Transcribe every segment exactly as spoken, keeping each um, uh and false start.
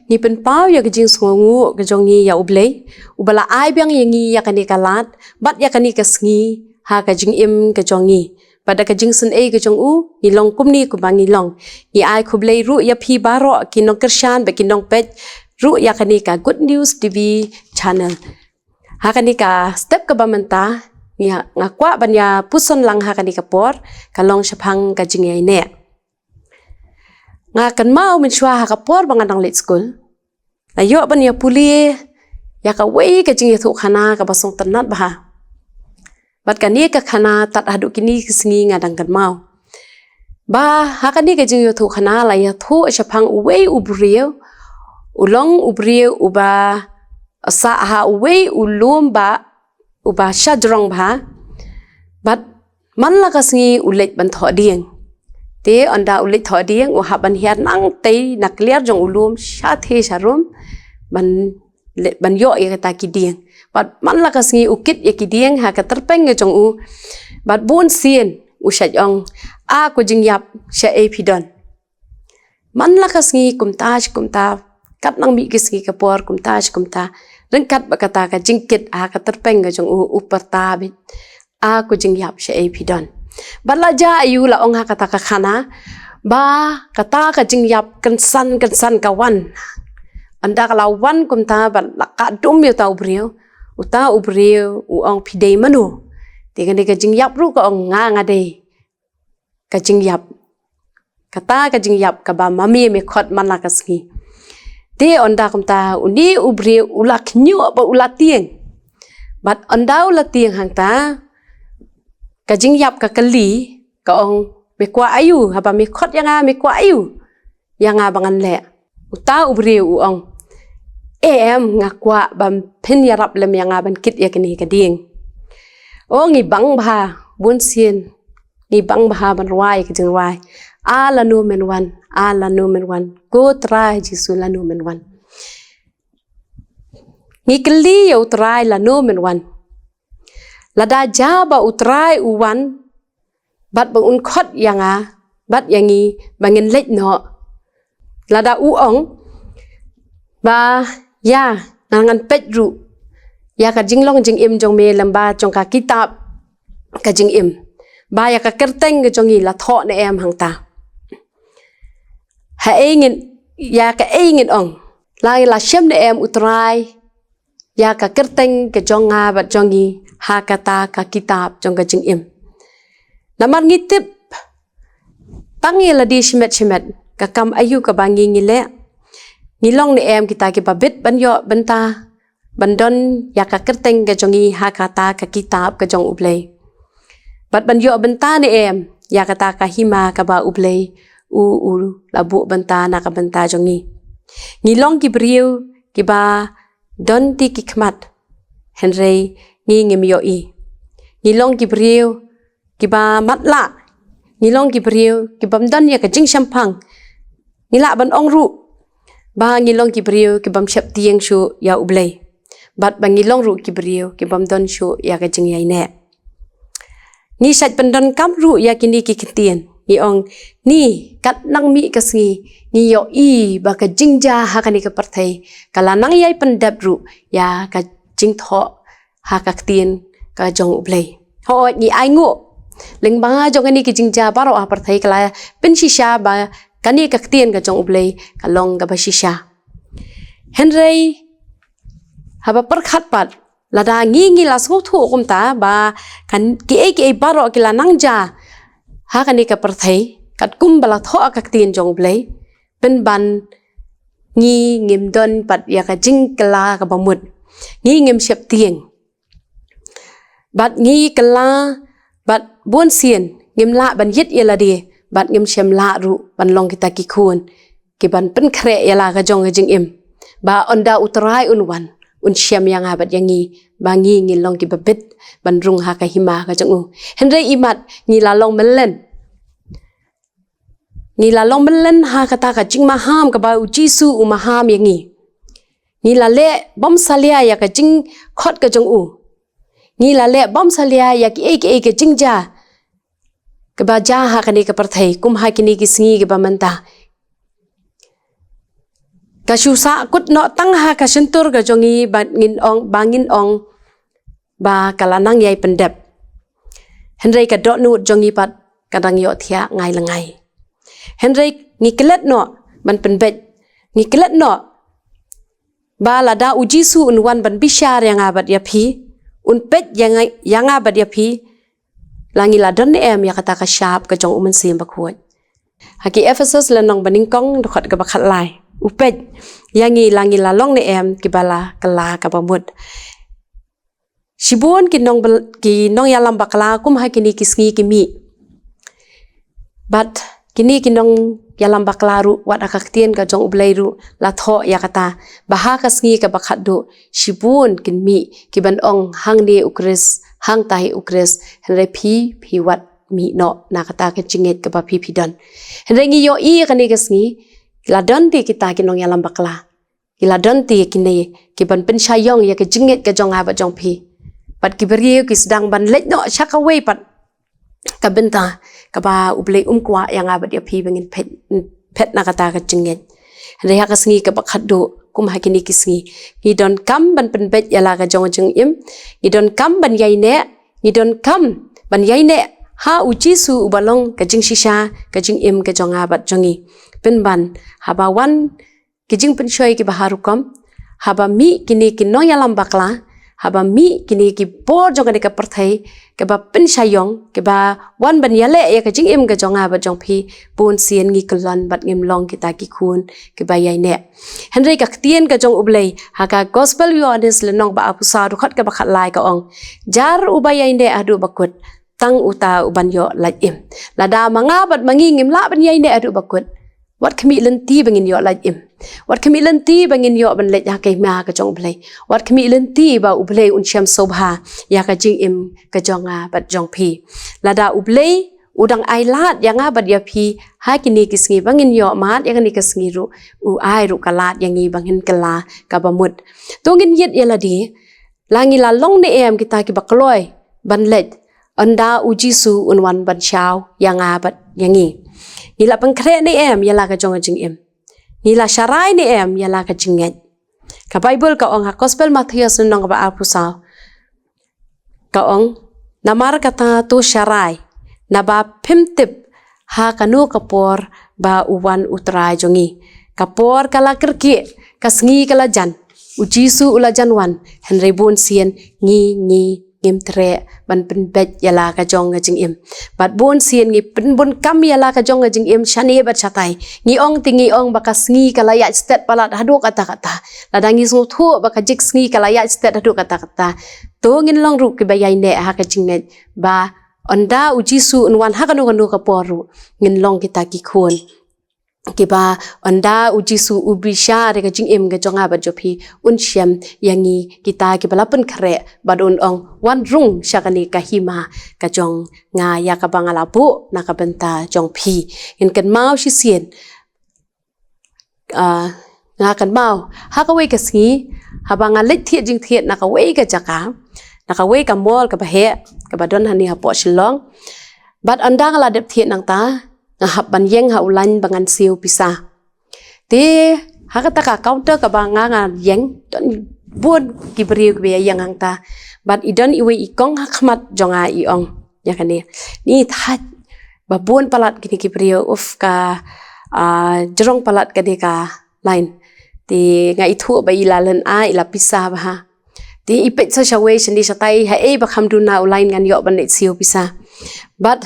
Ngi pynpaw ïa ka jingsngewnguh ka jong ngi ïa U Blei, uba la ai biang ïa ngi ïa kane ka lad, bad ïa kane ka sngi, ha ka jingim ka jong ngi. Bad da ka jingsngewsih ka jong u, ngi long kumne kumba ngi long. Ngi ai khublei ruh ïa phi baroh ki nongkyrshan bad ki nongpeit ruh ïa kane ka Good News T V channel. Ha kane ka step kaba mynta, nga, nga kwah ban ïa puson lang ha kane ka por, ka long shaphang ka jingïaineh. Nga kynmaw mynshuwa ha ka por ba nga dang leit skul, nga ïoh ban ïa pule ïa kawei ka jingïathuhkhana kaba sngewtynnat bha. Bad kane ka khana tad haduh kine ki sngi nga dang kynmaw. Ba ha kane ka jingïathuhkhana la ïathuh shaphang uwei u briew, u long u briew uba sah ha uwei u lum bah uba shajrong bha. Bad man la ka sngi u leit ban thoh dieng. Te ynda u leit thoh dieng, u hap ban hiar nangtei na kliar jong u lum shathie sharum ban le-, ban ïoh ïa kita ki dieng. Bad man la ka sngi u kit ïa ki dieng ha ka tyrpeng ka jong u. Bad bun sien u shait ong, "A ko jingïap, shaei phi don?" Man la ka sngi kumta shi kumta, katba nang mih ki sngi ka por kumta shi kumta, ryngkat bad kata ka jingkit ha ka tyrpeng ka jong u, u pyrta beit, "A ko jingïap, shaei phi don?" Bad la jia aïu la ong ha kata ka khana, ba kata ka jingïap kynsan kynsan ka wan. Ynda ka la wan kumta bad la kah dum ïa uta u briew, uta u briew u ong, "Phi dei mano?" Te kane ka jingïap ruh ka ong, "Nga, nga dei ka jingïap, kata ka jingïap kaba ma me me khot man la ka sngi." Te ynda kumta une u briew u la khñiuh bad u la tieng. Bad ynda u la tieng hangta, ka jingïap ka kylli, ka ong, "Me kwah aïu, haba me khot ïa nga me kwah aïu ïa nga ba ngan leh?" Uta u briew u ong, "Em, nga kwah ba phin ïarap lem ïa nga ban kit ïa kane ka dieng." O ngi bang bha, bun sien ngi bang bha ban rwai ka jingrwai, "A lano men wan, a lano men wan, ko Trai Jisu lano men wan." Ngi kylli ïa u Trai lano men wan. Lada jia ba u Trai u wan, bad ba un khot ïa nga bad ïa ngi ba ngin leit noh, lada u ong ba ïa nga ngan peit ruh ïa ka jinglong jingim jong me lyngba jong ka kitab ka jingim, ba ïa ka kyrteng ka jong ngi la thoh ne em hangta, haei ngin, ïa kaei ngin ong? La, la shem ne em u Trai ïa ka kyrteng ka jong nga bad jong ngi ha kata ka kitab jong ka jingim? Namar ngi tip tang ïa lade shimet shimet, ka kam aïu kaba ngi ngi leh? Ngi long ne em kita kiba bit ban ïoh bynta ban don ïa ka kyrteng ka jong ngi ha kata ka kitab ka jong U Blei, bad ban ïoh bynta ne em ïa kata ka hima kaba U Blei u, u la buh bynta na ka bynta jong ngi? Ngi long ki briew kiba don ti ki khmat, hynrei ngi ngim ïohi. Ngi long ki briew kiba matlah, ngi long ki briew kibym don ïa ka jingshemphang. Ngi lah ban ong ruh ba ngi long ki briew kibym sheptieng shuh ïa U Blei, bad ba ngi long ruh ki briew kibym don shuh ïa ka jingïaineh. Ngi shait pyndonkam ruh ïa kine ki ktien, ngi ong, ngi, katba nang mih ka sngi, ngi ïohi ba ka jingjia ha kane ka pyrthei ka la nang ïai pyndep ruh ïa ka jingthoh ha ka ktien ka jong U Blei. Hooid, ngi ainguh, lyngba jong kane ki jingjia baroh ha pyrthei ka la pynshisha ba kane ka ktien ka jong U Blei ka long kaba shisha. Hynrei haba pyrkhat pat, lada ngi ngi la sngewthuh kumta ba kan, kiei kiei baroh ki la nang jia ha kane ka pyrthei katkum ba la thoh ha ka ktien jong U Blei, pynban ngi ngim don pat ïa ka jingkylla kaba mut. Ngi ngim sheptieng. Bad ngi kylla, bad bun sien ngim lah ban ïit ïa lade, bad ngim shym lah ruh ban long kita ki khun kiban pynkhreh ïa la ka jong ka jingim, ba ynda U Trai un wan, un shem ïa nga bad ïa ngi ba ngi ngin long kiba bit ban rung ha ka hima ka jong u. Hynrei imat ngi la long mlien. Ngi la long mlien ha kata ka jingmaham kaba U Jisu u maham ïa ngi. Ngi la leh bym salia ïa ka jingkhot ka jong u. Ngi la leh bym salia ïa kiei kiei ka jingjia kaba jia ha kane ka pyrthei, kum ha kine ki sngi kiba mynta. Ka shu sahkut noh tang ha ka shyntur ka jong ngi ba ngin ong, ba ngin ong ba ka la nang ïai pyndep. Hynrei ka dohnud jong ngi pat ka dang ïohthiah ngai lyngngai. Hynrei ngi klet noh ban pynbeit. Ngi klet noh ba lada U Jisu un wan ban bishar ïa nga bad ïa phi, un peit ïa nga, ïa nga bad ïa phi, la ngi la don ne em ïa kata ka shap ka jong U Mynsiem Bakhuid. Ha ki Ephesos lynnong banyngkong dkhot kaba khatlai. U peit ïa ngi la ngi la long ne em kiba la kylla kaba mut. Shibun ki nong bal-, ki nongïalam bakla kum ha kine ki sngi ki mih. Bad kine ki nongïalam bakla ruh wat ha ka ktien ka jong U Blei ruh la thoh ïa kata ba ha ka sngi kaba khatduh shibun kin mih kiban ong hangne U Khrist, hangtai U Khrist, hynrei phi, phi wat mih noh na kata ka jingngeit kaba phi phi don. Hynrei ngi ïohi ïa kane ka sngi la don te kita ki nongïalam bakla. Ki la don te kine kiban pynshai ïong ïa ka jingngeit ka jong nga bad jong phi. Bad ki briew ki sdang ban leit noh sha kawei pat ka bynta kaba U Blei um kwah ïa nga bad ïa phi ba ngin phet, phet na kata ka jingngeit. Hynrei ha ka sngi kaba khatduh kum ha kine ki sngi, ngi donkam ban pynbeit ïa la ka jong ka jingim. Ngi donkam ban ïaineh, ngi donkam ban ïaineh ha U Jisu uba long ka jingshisha ka jingim ka jong nga bad jong ngi. Pynban haba wan ki jingpynshoi kiba ha rukom, haba mih kine ki nongïalam bakla, haba mih kine ki bor jong kane ka pyrthei kiba pynshai ïong, kiba wan ban ïaleh ïa ka jingim ka jong nga bad jong phi, bun sien ngi kyllon bad ngim long kita ki khun kiba ïaineh. Hynrei ka ktien ka jong U Blei ha ka Gospel Ïohannes lynnong ba arphew saw dkhot kaba khatlai ka ong, jar uba ïaineh haduh ba kut, tang uta uban ïoh lait im. Lada ma nga bad ma ngi ngim lah ban ïaineh haduh ba kut, wat khmih lynti ba ngin ïoh lait im. Wat khmih lynti ba ngin ïoh ban leit ha ka hima ka jong U Blei. Wat khmih lynti ba U Blei un shem sngewbha ïa ka jingim ka jong nga bad jong phi. Lada U Blei u dang ai lad ïa nga bad ïa phi ha kine ki sngi ba ngin ïoh mad ïa kane ka sngi ruh, u ai ruh ka lad ïa ngi ba ngin kylla kaba mut. To ngin ïit ïa lade, la ngi la long ne em kita kiba kloi ban leit ynda U Jisu un wan ban shaw ïa nga bad ïa ngi. Ngi la pynkhreh ne em ïa la ka jong ka jingim. Ngi la sharai ne em ïa la ka jingngeit. Ka Baibl ka ong ha Gospel Mathaios lynnong kaba arphew saw, ka ong, namar kata to sharai, naba phim tip ha kano ka por ba u wan U Trai jong ngi. Ka por ka la kyrkieh, ka sngi ka la jan, U Jisu u la jan wan, hynrei bun sien ngi, ngi ngim treh ban pynbeit ïa la ka jong ka jingim. Bad bun sien ngi pynbun kam ïa la ka jong ka jingim shane bad shatai. Ngi ong te ngi ong ba ka sngi ka la ïaid stet palat haduh katta katta. Lada ngi sngewthuh ba ka jik sngi ka la ïaid stet haduh katta katta, to ngin long ruh kiba ïaineh ha ka jingngeit ba ynda U Jisu un wan ha kano kano ka por ruh, ngin long kita ki khun kiba ynda U Jisu u bishar ïa ka jingim ka jong nga bad jong phi, un shem ïa ngi kita kiba la pynkhreh bad un ong, wan rung sha kane ka hima ka jong nga ïa kaba nga la buh na ka bynta jong phi. Ngin kynmaw shisien, ah, nga kynmaw ha kawei ka sngi, haba nga leit thied jingthied na kawei ka jaka, na kawei ka mall kaba heh kaba don hangne hapoh Shillong. Bad ynda nga la dep thied nangta, nga hap ban ïeng ha u lain ba ngan siew pisa. Te ha kata ka counter kaba nga, nga ïeng, don bun ki briew kiba ïeng hangta. Bad i don iwei i kong ha khmat jong nga, i ong ïa kane, ni thait, ba bun palat kine ki briew, uf, ka, ah, jrong palat kane ka lain. Te nga ithuh ba i la lynga, i la pisa bha. Te i peit sa shawei shane shatai, haei ba kham duna u lain ngan ïoh ban leit siew pisa. Bad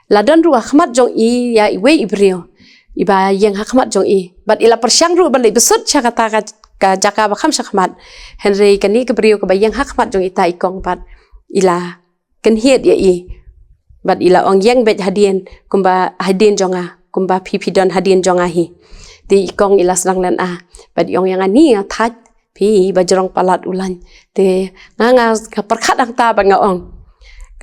la don ruh ha khmat jong i ïa iwei i briew, iba ïeng ha khmat jong i. Bad i la pyrshang ruh ban leit bsut sha kata ka, ka jaka ba kham sha khmat. Hynrei kane ka briew kaba ïeng ha khmat jong ita i kong pat i la kynhied ïa i. Bad i la ong, ïeng beit hadien, kumba hadien jong nga, kumba phi phi don hadien jong nga hi. Te i kong i la sdang lynga. Bad i ong ïa nga, ni, nga thait, phi ba jrong palat u lain. Te nga, nga, nga pyrkhat hangta bad nga ong,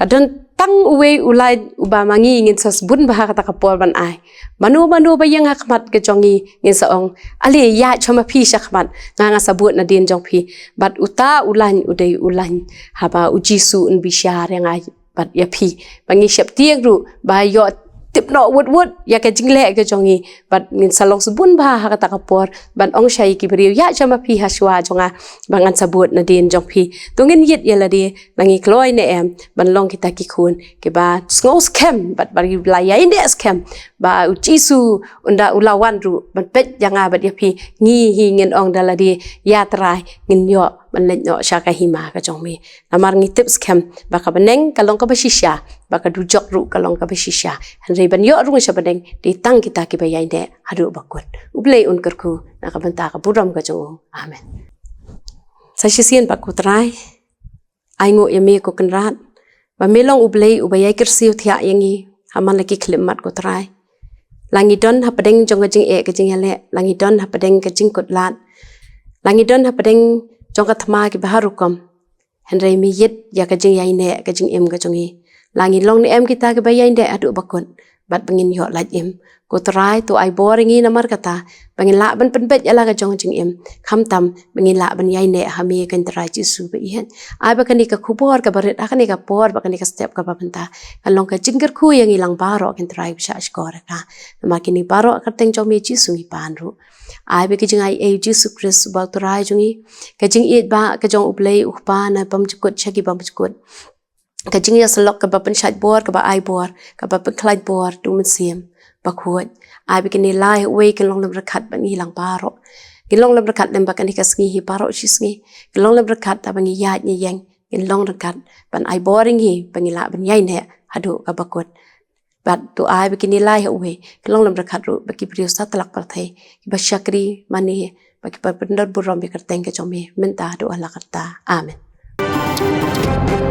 ka don tang uwei u lain uba ma ngi ngin sa sbun bha ha kata ka por ban ai. Mano mano ba ïeng ha khmat ka jong ngi ngin sa ong, ale, ïaid sha ma phi sha khmat, nga, nga sa bud nadien jong phi. Bad uta u lain u dei u lain haba U Jisu un bishar ïa nga bad ïa phi. Ba ngi sheptieng ruh ba ïoh tip noh wut wut ïa ka jingleh ka jong ngi, bad ngin sa long sbun bha ha kata ka por ban ong sha ïa ki briew, ïa sha ma phi ha shuwa jong nga, ba ngan sa bud nadien jong phi. To ngin ïit ïa lade, la ngi kloi ne em ban long kita ki khun kiba sngew skhem bad ba ngi la ïaineh skhem ba U Jisu un da u la wan ruh ban peit ïa nga bad ïa phi, ngi hi ngin ong da lade, ïa Trai, ngin ïoh ban leit noh sha ka hima ka jong me. Namar ngi tip skhem ba ka bneng ka long kaba shisha, ba ka dujok ruh ka long kaba shisha. Hynrei ban ïoh rung sha bneng dei tang kita kiba ïaineh haduh ba kut. U Blei un kyrkhu na ka bynta ka burom ka jong u. Amen. Sa shisien ba, ko Trai, ai nguh ïa me, ko Kynrad, ba me long U Blei uba ïai kyrsiew thiah ïa ngi ha man la ki khyllipmat, ko Trai. La ngi don hapdeng jong ka jingeh ka jingïaleh, la ngi don hapdeng ka jingkut lad, la ngi don hapdeng jong ka thma kiba har rukom, hynrei me ïit ïa ka jingïaineh ka jingim ka jong ngi. La ngi long ne em kita kiba ïaineh haduh ba kut, bad ba ngin ïoh lait im. Ko Trai, to ai bor ïa ngi namar kata, ba ngin lah ban pynbeit ïa la ka jong jingim, khamtam ba ngin lah ban ïaineh ha me, ko Trai Jisu ba ïeit. Ai ba kane ka khubor kaba rit ha kane ka por bad kane ka step kaba mynta kan long ka jingkyrkhu ïa ngi lang baroh, ko Trai, ba shah shkor ïa ka. Namar kine baroh ha ka kyrteng jong me Jisu ngi pan ruh. Ai ba ka jingai ei U Jisu Khrist uba U Trai jong ngi, ka jingïeit ba ka jong U Blei U Kpa na bymjukut sha ki bymjukut, ka jingïasyllok kaba pynshait bor, kaba ai bor, kaba pynkhlaiñ bor, U Mynsiem Bakhuid. Ai ba kine lai ha uwei kin long lem ryngkat bad ngi lang baroh. Kin long lem ryngkat lem bad kane ka sngi hi baroh shi sngi. Kin long lem ryngkat haba ngi ïaid ngi ïeng, kin long ryngkat ban ai bor ïa ngi ba ngi lah ban ïaineh haduh kaba kut. Bad to ai ba kine lai ha uwei kin long lem ryngkat ruh bad ki briew satlak pyrthei, kiba shakri mane bad kiba pyndon burom ïa ka kyrteng ka jong me mynta haduh hala karta. Amen.